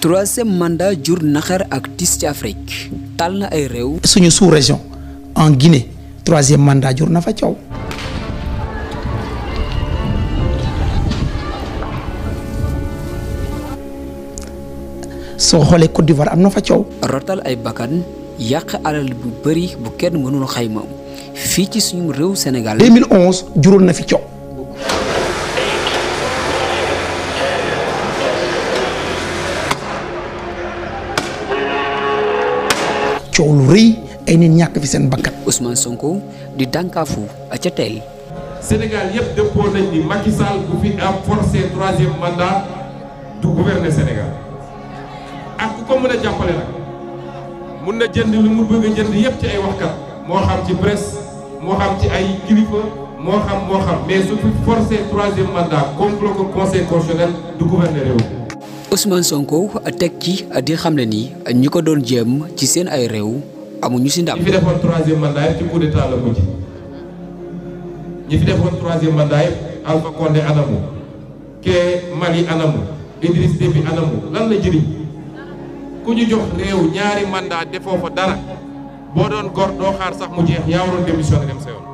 troisième mandat jur naxar ak tiis ci Afrique tal na ay réew. suñu sous-région en Guinée troisième mandat jur na fa coow. soo xoolee Côte d'Ivoire am na fa coow. rotal ay bakkan yàq alal bu bëri bu kenn mënul xayma fii ci suñu réew Sénégal. 2011 juróon na fi coow. coow lu rëy ay nit ñàkk fi seen bakkan. Ousmane Sonko di dànkaafu ca teel. Sénégal yëpp dëppoo nañ ni Macky Sall bu fi am forcé troisième mandat du gouverner Sénégal ak ku ko mën a jàppale nag mun na jënd lu mu bëgg a jënd yëpp ci ay waxkat moo xam ci presse moo xam ci ay kilifa moo xam mais su fi forcé troisième mandat complot ko conseil constitutionnel du gouverner réew. Ousmane Sonko teg ci di xamle ni ñi ko doon jéem ci seen ay réew amuñu si ndam. ñi fi defoon troisième mandat yëpp ci coup d'état la mujj ñi fi defoon troisième mandat yëpp Alpha Condé anamu kee Mali anamu Idriss Déby anamu lan la jëriñ ku ñu jox réew ñaari mandat defoo fa dara boo doon gor doo xaar sax mu jeex yaa waroon démissionné dem sa yoon.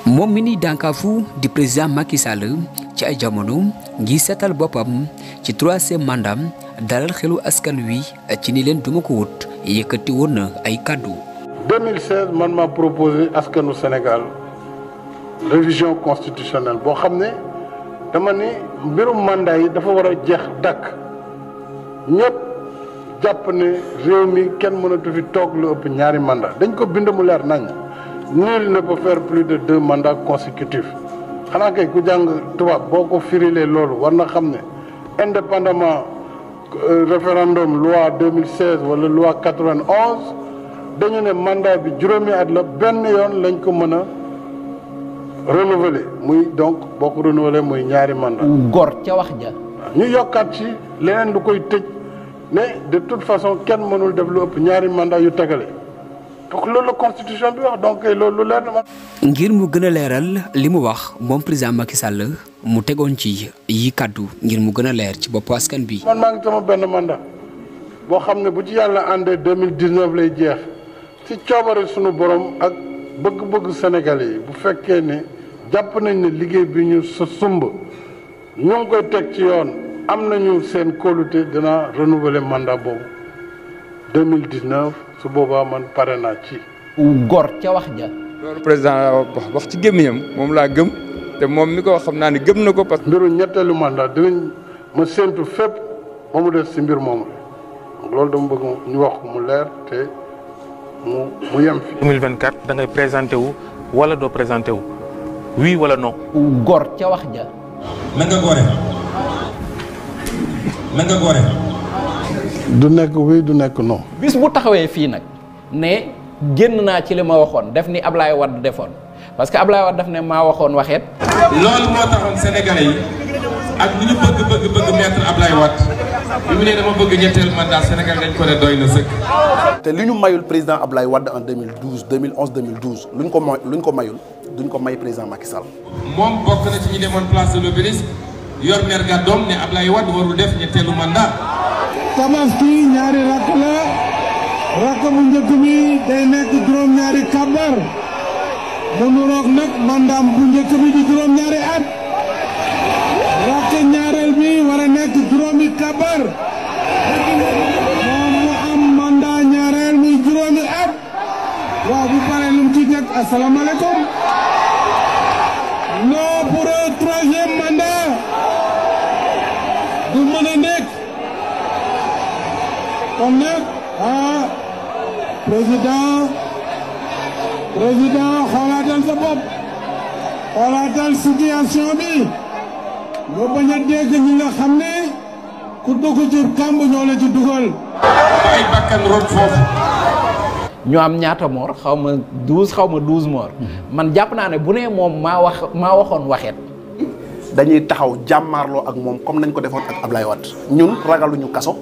moom mi ni dànkaafu di président Macky Sall ci ay jamono ngi seetal boppam ci troisième mandat dalal xelu askan wi ci ni leen duma ko wut yëkkati woon na ay kàddu. 2016 man maa proposé askanu Sénégal révision constitutionnelle boo xam ne dama ni mbirum mandat yi dafa war a jeex dàkk ñëpp jàpp ne réew mi kenn mënatu fi toog lu ëpp ñaari mandat dañ ko bind mu leer nañ nul ne peut faire plus de 2 mandats consécutifs xanaa kay ku jàng tubaab boo ko firilee loolu war na xam ne indépendamment référendum loi 2016 wala loi 91 dañu ne mandat bi juróomi at la benn yoon lañ ko mën a renouveler muy donc boo ko renouveler muy ñaari mandat gor ca wax ja ñu yokkaat ci leneen lu koy tëj ne de toute façon kenn mënul def lu ëpp ñaari mandat yu tegale donc loolu la constitution bi wax donc loolu lu leer na ma. ngir mu gën a leeral li mu wax moom président Macky Sall mu tegoon ci yi kàddu ngir mu gën a leer ci bopp askan bi. man maa ngi sama benn mandat boo xam ne bu ci yàlla àndee 2019 lay jeex ci coobare sunu borom ak bëgg-bëgg Sénégalais yi bu fekkee ne jàpp nañ ne liggéey bi ñu sa sumb ñu ngi koy teg ci yoon am nañu seen kóolute dina renouveler mandat boobu 2019 su boobaa man pare naa ci. gor ca wax ja. loolu président wax ci gémmiñam moom laa gëm te moom mi ko xam naa ne gëm na ko parce que. mbiru ñetteelu mandat dinañ ma séntu fépp ba mu des si mbir moomu loolu dama bëgg ñu wax mu leer te mu yem fi. 2024 da ngay présenté wu wala doo présenté wu oui wala non. gor ca wax ja. na nga gore na nga gore. du nekk oui du nekk non. bis bu taxawee fii nag ne génn naa ci li ma waxoon def ni Ablaye Wade defoon parce que Ablaye Wade daf ne maa waxoon waxeet. loolu moo taxoon Sénégalais yi ak ni ñu bëgg maître Ablaye Wade bi mu ne dama bëgg ñetteel mandat Sénégal dañ ko ne doy na sëkk. te li ñu mayul président Ablaye Wade en 2012 2011 2012 luñ ko mayul duñ ko may président Macky Sall. moom bokk na ci ñi demoon place de l'Obélisque yor mer gàddoom ne Ablaye Wade warul def ñetteelu mandat. Tabaski ñaari rakk la rakk bu njëkk bi day nekk juróom-ñaari kabar mu nuroog nag mandaam bu njëkk bi di juróom-ñaari at rakk ñaareel bi war a nekk juróomi kabar moom mu am mandat ñaareel muy juróomi at waaw bu paree lu mu ci nekk asalaamaaleykum non pour un troisième mandat du mën a nekk. kon nag président xoolaatal sa bopp xoolaatal situation bi nga bañ a dégg ñi nga xam ne ku dugg ci kàmb ñoo la ci dugal. ay bakkan rot foofu. ñu am ñaata moor xaw ma 12 moor man jàpp naa ne bu nee moom maa waxoon waxeet. dañuy taxaw jàmmaarloo ak moom comme nañ ko defoon ak Ablaye Wade ñun ragaluñu kaso.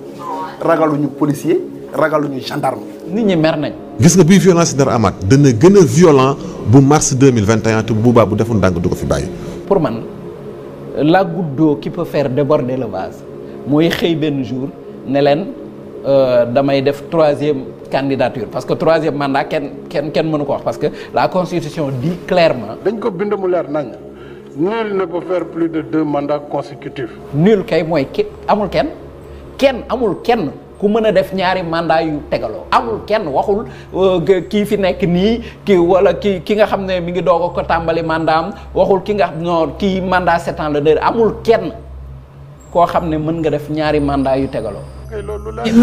ragaluñu policier ragaluñu gendarme. nit ñi mer nañ. gis nga bii violence dara amaat dana gën a violent bu mars 2021 te bu boobaa bu defoon ndànk du ko fi bàyyi. pour man la goutte d'eau qui peut faire déborder le vase mooy xëy benn jour ne leen damay def 3e candidature parce que 3e mandat kenn mënu ko wax parce que la constitution dit clairement. dañ ko bind mu leer nañ nul ne peut faire plus de 2 mandats consécutifs. nul kay mooy amul kenn ku mën a def ñaari mandat yu tegaloo amul kenn waxul kii fi nekk nii kii wala ki nga xam ne mi ngi doog a ko tàmbali mandat am waxul ki nga xam non kii mandat 7 ans la dër amul kenn koo xam ne mën nga def ñaari mandat yu tegaloo.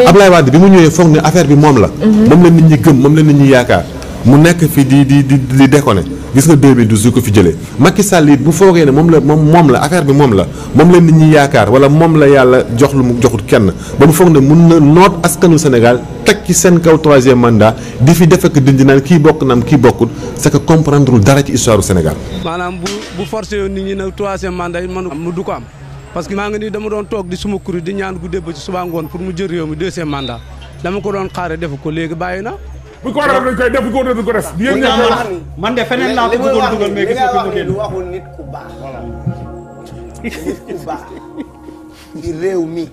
Ablaye Wade bi mu ñëwee foog ne affaire bi moom la. moom la nit ñi gëm moom la nit ñi yaakaar mu nekk fi di déconné gis nga 2012 ko fi jëlee Macky Sall it bu foogee ne moom la affaire bi moom la nit ñi yaakaar wala moom la yàlla jox lu mu joxut kenn ba mu foog ne mun na noot askanu Sénégal teg ci seen kaw 3e mandat di fi def ak dindi naan kii bokk naam kii bokkut c'est que comprendre dara ci histoire du Sénégal. maanaam bu forcé yoon nit ñi nag 3e mandat yi mu du ko am. parce que maa ngi nii dama doon toog di suma kuréel di ñaan guddee ba ci suba ngoon pour mu jël réew mi 2e mandat dama ko doon xaare defu ko léegi bàyyi na. bu ko waral dañ koy def bu ko waral dañ ko def. yéen man de feneen laa ko bëggoon dugal mais gis nga fi mu waxul nit ku baax. nit ku baax ci réew mi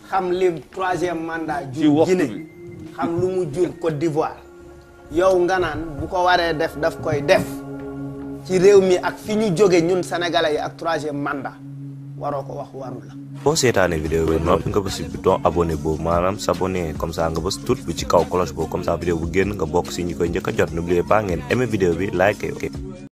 xam li 3e mandat jur Guinée xam lu mu jur Côte d'Ivoire yow nga naan bu ko waree def daf koy def ci réew mi ak fi ñu jóge ñun sénégalais yi ak 3e mandat waroo ko wax warul la. boo seetaanee vidéo bi noonu nga bës bouton abonné boobu maanaam s'abonner comme ça nga bës tout bi ci kaw cloche boobu comme ça vidéo bu génn nga bokk si ñi koy njëkk a jot n'oubliez pas ngeen aimer vidéo bi like ok.